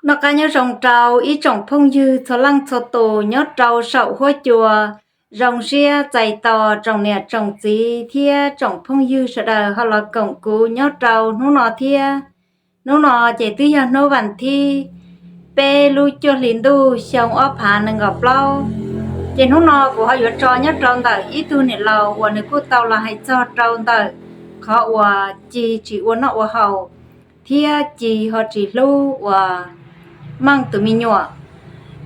Noj qab nyob zoo rau ib tsoom phooj ywg txhua leej txhua tus nyob rau saum huab cua. Zoo siab txais tos tsoom niam tsoom txiv thiab tsoom phooj ywg sawv daws ho los koom kuv nyob rau hnub no thiab. Hnub no ces twb yog hnub vas thib peb lub cuaj hli ntuj xyoo ob phav nees nkaum plaub. Ces hnub no kuv ho yuav tso nyob rau ntawm ib tug niam laus uas nws kuj tau los hais txog rau ntawm qhov uas Ci tsis ua noj ua haus thiab Ci ho tsis hlub uas Meej tus me nyuam.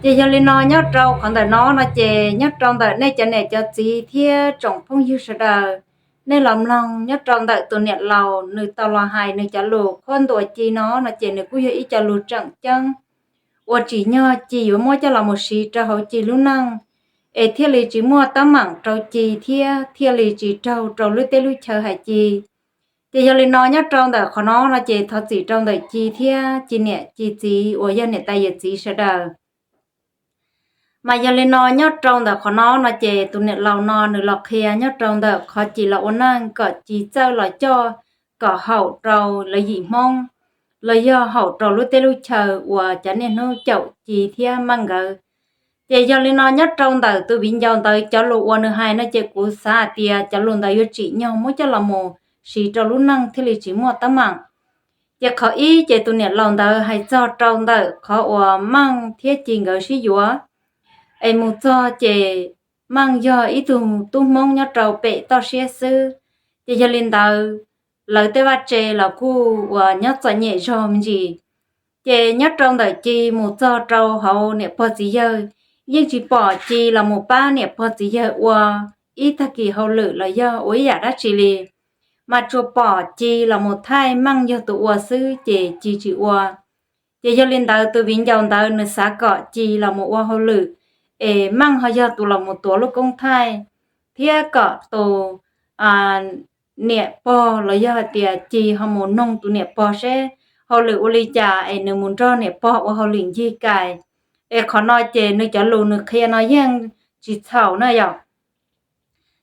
Ces yog li no nyob rau qhov ntawm no no ces nyob rau ntawm nej cov niam cov txiv thiab tsoom phooj ywg sawv daws, nej los mloog nyob rau ntawm tus niam laus nws tau los hais nws cov lus qhuab ntuas Ci no no ces nws kuj yog ib co lus tseem ceeb uas tsim nyog Ci yuav muab coj los mus siv rau hauv Ci lub neej, es thiaj li tsis muaj teeb meem rau Ci thiab thiaj li tsis raug rau lub teb lub chaw hais Ci. Ces yog li no nyob rau ntawm qhov no no ces thov txim rau ntawm Ci thiab Ci niam Ci txiv uas yog niam tais yawm txiv sawv daws. Mas yog li no nyob rau ntawm qhov no no ces tus niam laus no nws los qhia nyob rau ntawm qhov Ci los ua neej kom Ci txawj los coj kom haum rau lawv yim Hmoob los yog haum rau lub teb lub chaw uas cov niaj hnub caum Ci thiab Meej nkawd. Ces yog li no nyob rau ntawm tus viv ncaus ntawd cov lus uas nws hais no ces kuv xav hais tias cov lus ntawd yuav tsim nyog muab coj los mus siv rau lub neej thiaj li tsis muaj teeb meem. Ces qhov ib ces tus niam laus ntawd hais txog rau ntawm qhov uas Meej thiab Ci nkawd sib yuav, es mus txog ces Meej yog ib tug tub Hmoob nyob rau pem toj siab xwb. Ces yog li ntawd lawv tej vaj tse los kuj uas nyob txom nyem zog me ntsis. Ces nyob rau ntawm Ci mus txog rau hauv niam pog txiv yawg, yeej tsis pom Ci los mus pab niam pog txiv yawg ua ib tag kis hauj lwm los yog ua ib yam dab tsi li, mas tsuas pom Ci los mus thaij Meej yog tus ua xwb ces Ci tsis ua. Ces yog li ntawd tus viv ncaus ntawd nws xav kom Ci los mus ua hauj lwm, es Meej ho yog tus los mus tuav lub koob thaij, thiab kom tus niam pog los yog hais tias Ci ho mus noog tus niam pog seb hauj lwm ua li cas es nws mus nrog niam pog ua hauj lwm ncig kais. Es qhov no ces nws cov lus nws qhia no yeej tsis txhaum na yom.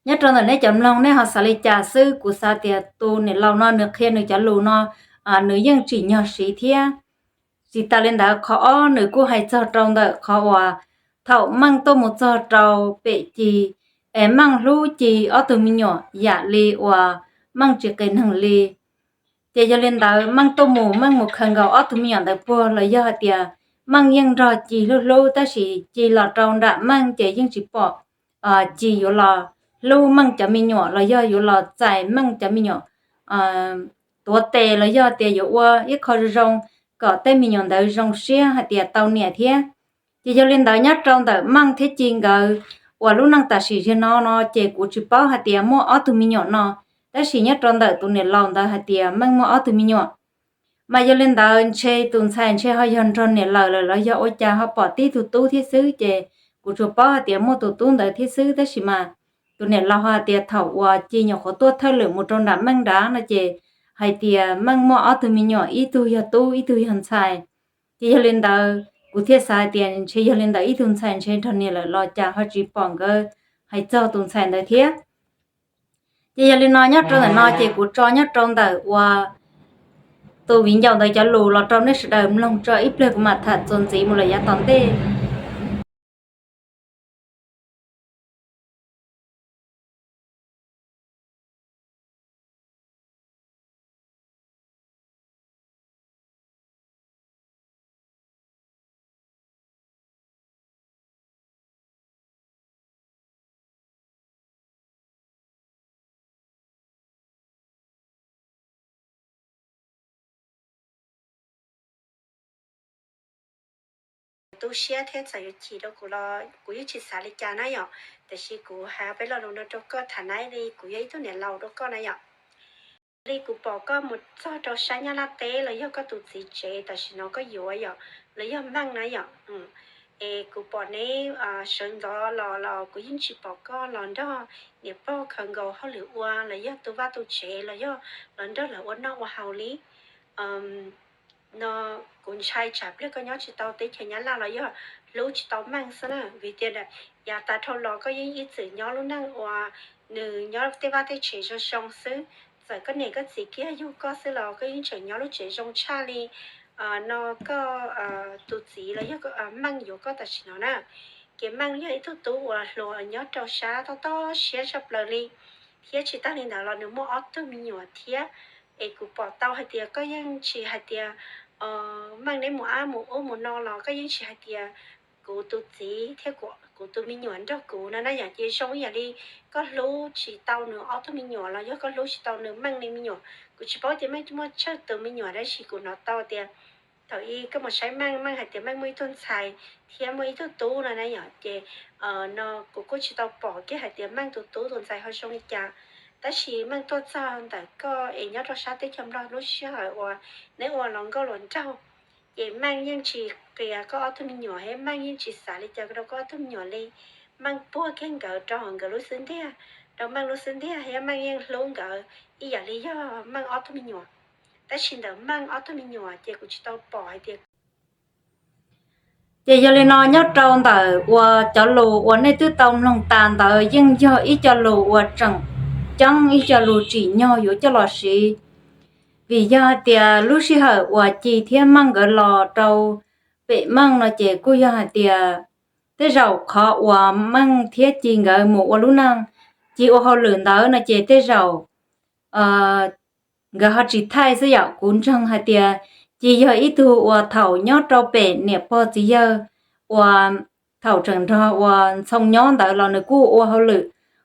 Nyob rau ntawm nej cov mloog nej ho xav li cas xwb, kuv xav tias tus niam laus no nws qhia nws cov lus no nws yeej tsim nyog siv thiab. Tsis tas li ntawd qhov ob nws kuj hais txog rau ntawm qhov uas thaum Meej tuaj mus txog rau pem Ci, es Meej hlub Ci ob tug me nyuam yam li uas Meej tsis qias neeg li. Ces yog li ntawd Meej tuaj mus, Meej mus khaws nkaus ob tug me nyuam ntawd puag los yog hais tias Meej yeej nrog Ci hlub hlub, tab sis Ci los rau nram Meej ces yeej tsis pom Ci yuav los hlub Meej cov me nyuam los yog yuav los txais Meej cov me nyuam tuav tes los yog tias yuav ua ib qho zoo zoo kom tej me nyuam ntawd zoo siab hais tias tau niam thiab. Ces yog li ntawd nyob rau ntawm Meej thiab Ci nkawd uas lub neej tam sim ziag no no ces kuv tsis paub hais tias muaj ob tug me nyuam no, tab sis nyob rau ntawm tus niam laus ntawd hais tias Meej muaj ob tug me nyuam. Mas yog li ntawd ntshe tus ntxhais ntshe ho yog nrog niam lawm lawm los yog ua cas ho pom tib tug tub thiab xwb, ces kuv tsuas paub hais tias muaj tus tub ntawd thiab xwb, tab sis mas tus niam laus ho hais tias thaum uas Ci nyuam qhuav tuaj thawj lwm mus rau nram Meej nrad no ces hais tias Meej muaj ob tug me nyuam, ib tug yog tub ib tug yog ntxhais. Ces yog li ntawd kuv thiaj xav hais tias ntshe yog li ntawd ib tug ntxhais ntshe nrog niam lawm los cas ho tsis pom nkawd hais txog tus ntxhais ntawd thiab. Ces yog li no nyob rau ntawm no ces kuv tso nyob rau ntawm uas tus viv ncaus ntawd cov lus los rau nej sawv daws mloog tso ib pliag kuv mam tham txuas ntxiv mus lawm yav tom ntej. Tu siab thiab txawm yuav chim rau kuv los kuv yeej tsis xav li cas na yom, tiam sis kuv hais peb lo lus no rau koj tham na li kuv yog ib tug niam laus rau koj na yom. Li kuv pom koj mus txog rau sab Nyab Laj teb los yog koj tus txiv tsev tam sim no koj yuav yom, los yog Meej na yom. Es kuv pom neb sawv ntxov los los kuv yeej tsis pom koj los nrog niam pog khaws nkaus hauj lwm ua los yog tu vaj tu tsev los yog los nrog lawv ua noj ua haus li. No kuv ntshai tsam pliag koj nyob tsis tau teb chaws Nyab Laj los yog hlub tsis tau Meej xwb na, vim tias yav tas dhau los koj yeej ib txwm nyob lub neej uas nws nyob tej vaj tej tsev zoo zoo xwb. Txawm koj niam koj txiv kiag yug koj xwb los koj yeej tseem nyob lub tsev zoo tshaj li no koj tus txiv los yog Meej yuav koj tam sim no na. Ces Meej yog ib tug tub uas hluas nyob rau sab tob tob siab tshaj plaws li, thiab tsis tag li ntawd los nws muaj ob tug me nyuam thiab. Es kuv pom tau hais tias koj yeej tsis hais tias Meej neb mus ab mus ub mus no los koj yeej tsis hais tias kuv tus txiv thiab kuv tus me nyuam nrog kuv no na yom. Ces zoo ib yam li koj hlub tsis tau nws ob tug me nyuam los yog koj hlub tsis tau nws Meej li me nyuam. Kuv tsis paub tias Meej muaj tsawg tus me nyuam tab sis kuv hnov tau tias thaum ub koj mus saib Meej, Meej hais tias Meej muaj ib tug ntxhais thiab muaj ib tug tub no na yom. Ces no kuv kuj tsis tau pom kiag hais tias Meej tus tub tus ntxhais ho zoo li cas. Tab sis Meej tuaj txog ntawm koj es nyob rau sab teb chaws Nplog lub sij hawm uas neb ua hluas nkauj hluas nraug, ces Meej yeej tsis qia koj ob tug me nyuam thiab Meej yeej tsis xav li cas rau koj ob tug me nyuam li. Meej puag kiag nkawd rau hauv nkawd lub xub ntiag, rau Meej lub xub ntiag thiab Meej yeej hlub nkawd ib yam li yog Meej ob tug me nyuam. Tab sis ntawm Meej ob tug me nyuam ces kuv tsis tau pom hais tias Ces yog li no nyob rau ntawm uas cov lus uas nej twb tau mloog tas ntawd yeej yog ib co lus uas tseem ceeb, ib co lus tsim nyog yuav coj los siv. Vim yog hais tias lub sij hawm uas Ci thiab Meej nkawd los rau pem Meej no ces kuj yog hais tias tej zaum qhov uas Meej thiab Ci nkawd mus ua lub neej, Ci ua hauj lwm ntawd no ces tej zaum nkawd ho tsis thaij xwb yom. Kuv ntseeg hais tias Ci yog ib tug uas thaum nyob rau pem niam pog txiv yawg uas thaum tseem nrog uas Ntxhoo nyob ntawd los nws kuj ua hauj lwm,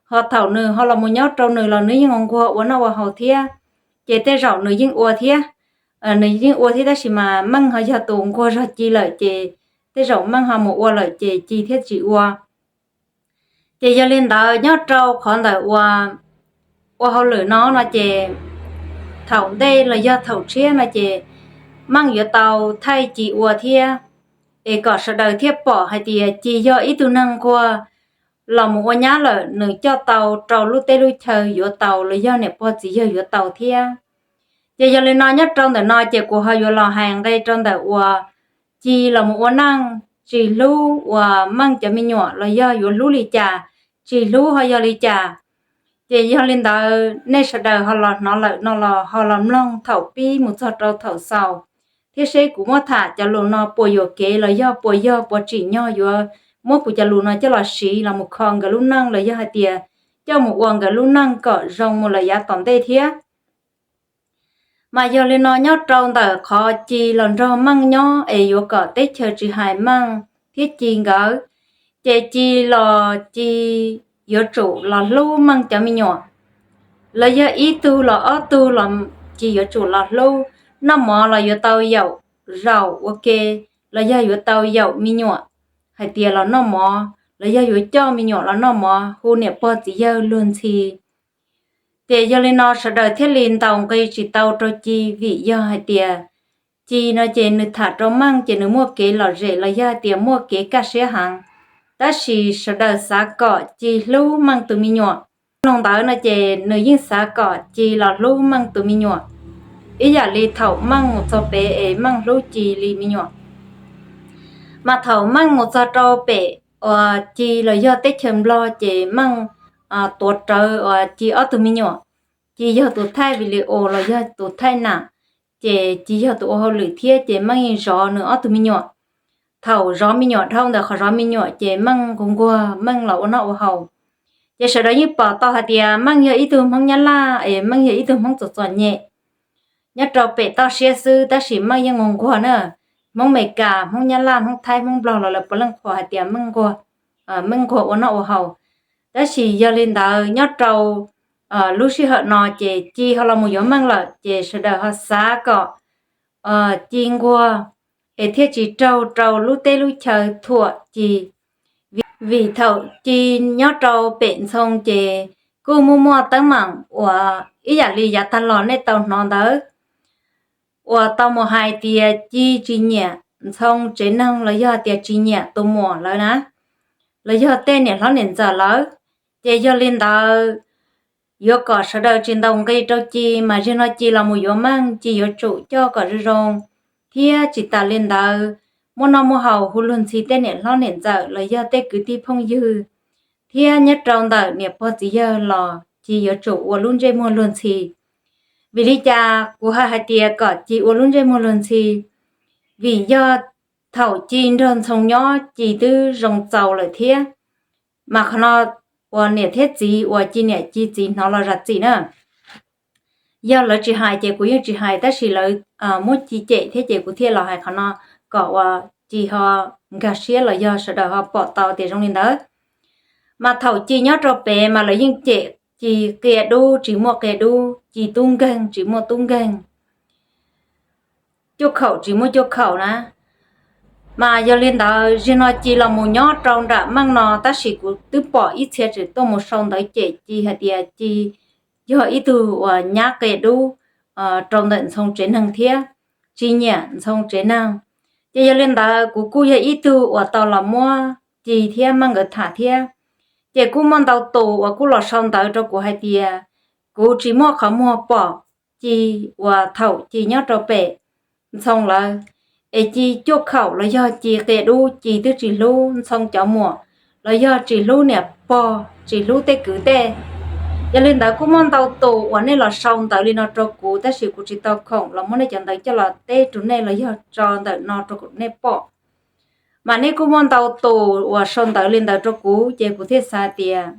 ho thaum nws ho los mus nyob rau nws los nws yeej nquag ua noj ua haus thiab. Ces tej zaum nws yeej ua thiab, nws yeej ua thiab tab sis mas Meej ho yog tus nquag zog Ci lawm ces tej zaum Meej ho mus ua lawm ces Ci thiaj tsis ua. Ces yog li ntawd nyob rau qhov ntawm uas ua hauj lwm no no ces thaum ntej los yog thaum tshiab no ces Meej yuav tau thaij Ci ua thiab, es kom sawv daws thiaj pom hais tias Ci yog ib tug neeg nquag los mus ua nyab lawm nws coj tau rau lub teb lub chaw yuav tau los yog niam pog txiv yawg yuav tau thiab. Ces yog li no nyob rau ntawm no ces kuv ho yuav los hais nqe rau ntawm uas Ci los mus ua neej tsis hlub uas Meej cov me nyuam los yog yuav hlub li cas, tsis hlub ho yog li cas. Ces yog li ntawd nej sawv daws ho los hnov lawm no los ho los mloog thaum pib mus txog rau thaum xaus thiab seb kuv muab tham cov lus no puas yuam kev los yog puas yog puas tsim nyog yuav muab kuv cov lus no coj los siv los mus kho nkawd lub neej los yog hais tias coj mus ua nkawd lub neej kom zoo mus lawm yav tom ntej thiab. Mas yog li no nyob rau ntawm qhov Ci los nrog Meej nyob es yuav kom teb chaws tsis hais Meej thiab Ci nkawd, ces Ci los Ci yuav tsum los hlub Meej cov me nyuam. Los yog ib tug los ob tug los Ci yuav tsum los hlub. Noj mov los yuav tau yaum zaum ua ke, los yog yuav tau yaum me nyuam hais tias los noj mov, los yog yuav coj me nyuam los noj mov, hu niam pog txiv yawg luag ntxhi. Ces yog li no sawv daws thiaj li ntaus nqi tsis tau rau Ci vim yog hais tias Ci no ces nws tham rau Meej ces nws muaj kev lom zem los yog hais tias muaj kev kaj siab heev, tab sis sawv daws xav kom Ci hlub Meej tus me nyuam. Mloog ntawd no ces nws yeej xav kom Ci los hlub Meej tus me nyuam, ib yam li thaum Meej mus txog pem es Meej hlub Ci li me nyuam. Mas thaum Meej mus txog rau pem uas Ci los yog teb chaws Nplog ces Meej tuav rawv uas Ci ob tug me nyuam. Ci yog tus thaij video los yog tus thaij nam, ces Ci yog tus ua hauj lwm thiab ces Meej zov nws ob tug me nyuam. Thaum zov me nyuam dhau ntawm qhov zov me nyuam ces Meej nquag nquag Meej los ua noj ua haus. Ces sawv daws yeej pom tau hais tias Meej yog ib tug Hmoob Nyab Laj es Meej yog ib tug Hmoob txom txom nyem nyob rau pem toj siab xwb, tab sis Meej yeej nquag nquag na. Hmoob Meskas, Hmoob Nyab Laj, Hmoob Thaib, Hmoob Nplog los lawv puav leej qhuas hais tias Meej nquag, Meej nquag ua noj ua haus. Tab sis yog li ntawd nyob rau lub sij hawm no ces Ci ho los mus yuav Meej lawm ces sawv daws ho xav kom Ci nquag es thiaj tsis raug rau lub teb lub chaw thuam Ci. Vim thaum Ci nyob rau pem Ntxhoo ces kuj muaj muaj teeb meem uas ib yam li yav tag los nej tau hnov ntawd, uas tau mus hais tias Ci tsis nyiam Ntxhoo tsev neeg los yog tias tsis nyiam tus muam lawv na, los yog tej niam hlob niam ntxawm lawv. Ces yog li ntawd yuav kom sawv daws tsis ntaus nqi rau Ci mas zaum no Ci los mus yuav Meej Ci yuav tsum coj kom zoo zoo, thiab tsis tas li ntawd muaj noj muaj haus hu luag ntxhi tej niam hlob niam ntxawm los yog tej kwv tij phooj ywg, thiab nyob rau ntawm niam pog txiv yawg los Ci yuav tsum ua lub ntsej muag luag ntxhi. Vim li cas kuv hais hais tias kom Ci ua lub ntsej muag luag ntxhi? vim yog thaum Ci nrog Ntxhoo nyob Ci twb zoo txaus lawm thiab. Mas qhov no uas niam thiab txiv uas Ci niam Ci txiv hnov los zam txim na. Yog lawv tsis hais ces kuv yeej tsis hais, tab sis lawv muab Ci cem thiab ces kuv thiaj los hais qhov no kom uas Ci ho nkag siab los yog sawv daws ho pom tau tias zoo li ntawd. Mas thaum Ci nyob rau pem mas lawv yeej cem Ci qia dub tsis muaj qia dub, Ci tub nkeeg tsis muaj tub nkeeg, cuaj khaum tsis muaj cuaj khaum na. Mas yog li ntawd, zaum no Ci los mus nyob rau nram Meej no, tab sis kuv twb pom ib txhia tseem tuaj mus sau ntawv cem Ci hais tias Ci yog ib tug uas nyab qia dub rau ntawm Ntxhoo tsev neeg thiab tsis nyiam Ntxhoo tsev neeg. Ces yog li ntawd, kuv kuj yog ib tug uas tau los muab Ci thiab Meej nkawd tham thiab. Ces kuj muaj ntau tus uas kuj los sau ntawv rau kuv hais tias kuv tsis muaj qhov muag pom Ci uas thaum Ci nyob rau pem Ntxhoo lawv, es Ci cuaj khaum los yog Ci qia dub, Ci twb tsis hlub Ntxhoo cov muam, los yog tsis hlub niam pog, tsis hlub tej kwv tej. Yog li ntawd, kuj muaj ntau tus uas nej los sau ntawv li no rau kuv, tab sis kuv tsis tau khoom los muab nej cov ntawv coj los teb rau nej los yog tso ntawm no rau nej pom. Mas nej kuj muaj ntau tus uas sau ntawv li ntawd rau kuv, ces kuv thiaj xav tias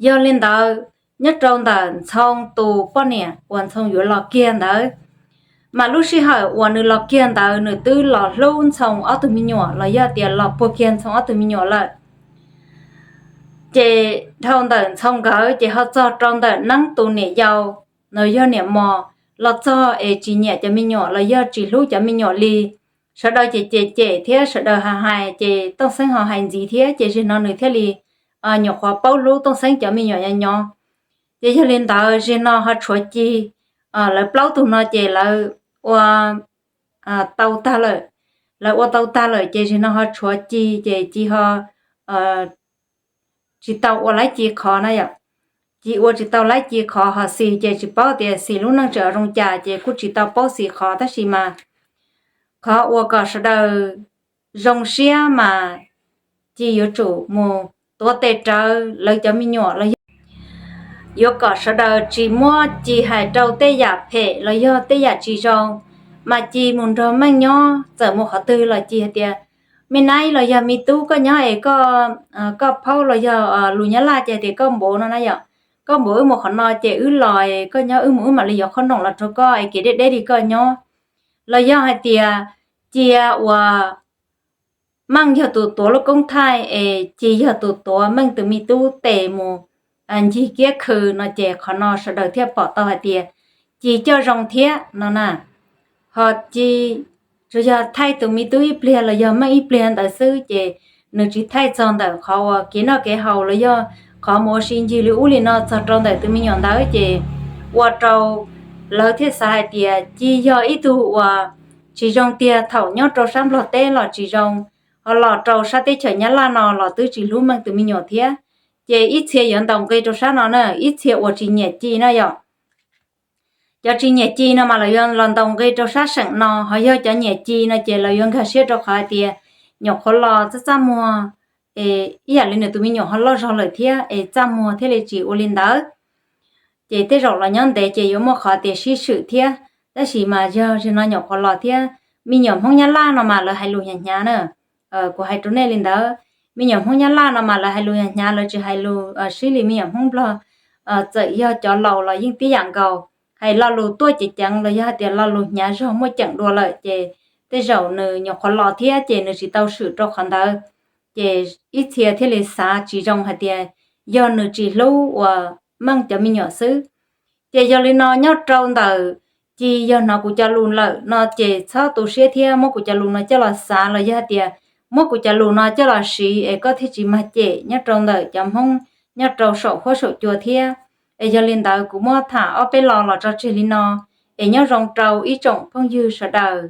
yog li ntawd, nyob rau ntawm Ntxhoo tus poj niam uas Ntxhoo yuav los kiag ntawd, mas lub sij hawm uas nws los kiag ntawd nws twb los hlub Ntxhoo ob tug me nyuam los yog tias los puag kiag Ntxhoo ob tug me nyuam lawm. Ces dhau ntawm Ntxhoo nkawd ces ho txog rau ntawm Neeb tus niam yau, no yog niam mos, los txog es tsis nyiam cov me nyuam los yog tsis hlub cov me nyuam li. Sawv daws ces cem cem thiab sawv daws hais hais, ces Tooj Xeeb ho hais ntxiv thiab, ces zaum no nws thiaj li nyuam qhuav paub hlub Tooj Xeeb cov me nyuam nyob nyob. Ces yog li ntawd, zaum no ho tshuav Ci, lawv plaub tug no ces lawv ua tau tag lawm. Lawv ua tau tag lawm ces zaum no ho tshuav Ci, ces Ci ho tsis tau ua laib Ci qhov na yom. Ci ua tsis tau laib Ci qhov, ho Xis ces tsis paub tias Xis lub neej tseem zoo cas, ces kuj tsis tau paub Xis qhov, tab sis mas qhov uas kom sawv daws zoo siab mas Ci yuav tsum mus tuav tes rawv lawv cov me nyuam los yog yuav kom sawv daws tsis muab Ci hais rau tej yam phem los yog tej yam tsis zoo. Mas Ci mus nrog Meej nyob, txawm mus qhov twg los Ci hais tias, me naib los yog me tub, koj nyob es koj phaub los yog lus Nyab Laj ces hais tias koj npaum no na yom. Koj npaum wb mus qhov no ces wb los, koj nyob wb mus wb mam li yuav qhob noom los rau koj es kev deb deb li koj nyob. Los yog hais tias cia uas Meej yog tus tuav lub koob thaij es Ci yog tus tuav Meej tus me tub tes mus ncig kiab khw no ces qhov no sawv daws thiaj pom tau hais tias Ci coj zoo thiab no na. Ho Ci tsuas yog thaij tus me tub ib pliag los yog Meej ib pliag ntawd xwb, ces nws tsis thaij txog ntawm qhov uas kev noj kev haus los yog qhov mus ua si ncig li ub li no txog rau ntawm tus me nyuam ntawd, ces ua rau lawv thiaj xav hais tias Ci yog ib tug uas tsis zoo tiag, thaum nyob rau sab Nplog teb los tsis zoo, ho los rau sab teb chaws Nyab Laj no los twb tsis hlub Meej tus me nyuam thiab. Ces ib txhia yuav ntaus nqi rau sab no na, ib txhia uas tsis nyiam Ci na yom. Cov tsis nyiam Ci no mas lawv yuav los ntaus nqi rau sab seem no, ho yog cov nyiam Ci no ces lawv yuav nkag siab rau qhov hais tias nyuam qhuav los txaj txaj muag, es ib yam li nws tus me nyuam ho loj zog lawm thiab es txaj muag thiaj li tsis ua li ntawd. Ces tej zaum los nyob ntev ces yuav muaj qhov tias sib swm thiab, tab sis mas yog zaum no nyuam qhuav los thiab. Me nyuam Hmoob Nyab Laj no mas lawv hais lus hnyav hnyav na. Kuv hais rau nej li ntawd, me nyuam Hmoob Nyab Laj no mas lawv hais lus hnyav hnyav, lawv tsis hais lus sib li me nyuam Hmoob Nplog. Txawm yog cov laus los yeej tib yam nkaus, hais lo lus tuaj ceev ceev los yog hais tias lo lus hnyav zog muaj ceem dua lawm ces tej zaum nws nyuam qhuav los thiab ces nws tsis tau swm rau qhov ntawd. Ces ib txhia thiaj li xav tsis zoo hais tias yog nws tsis hlub uas Meej cov me nyuam xwb. Ces yog li no nyob rau ntawm Ci yog hnov kuv cov lus lawm no ces txhob tu siab thiab muab kuv cov lus no coj los xav los yog hais tias muab kuv cov lus no coj los siv es koj thiaj tsis mag cem nyob rau ntawm cov Hmoob nyob rau saum huab saum cua thiab. Es yog li ntawd kuv muab tham ob peb lo los tso tseg li no, es nyob zoo rau ib tsoom phooj ywg sawv daws.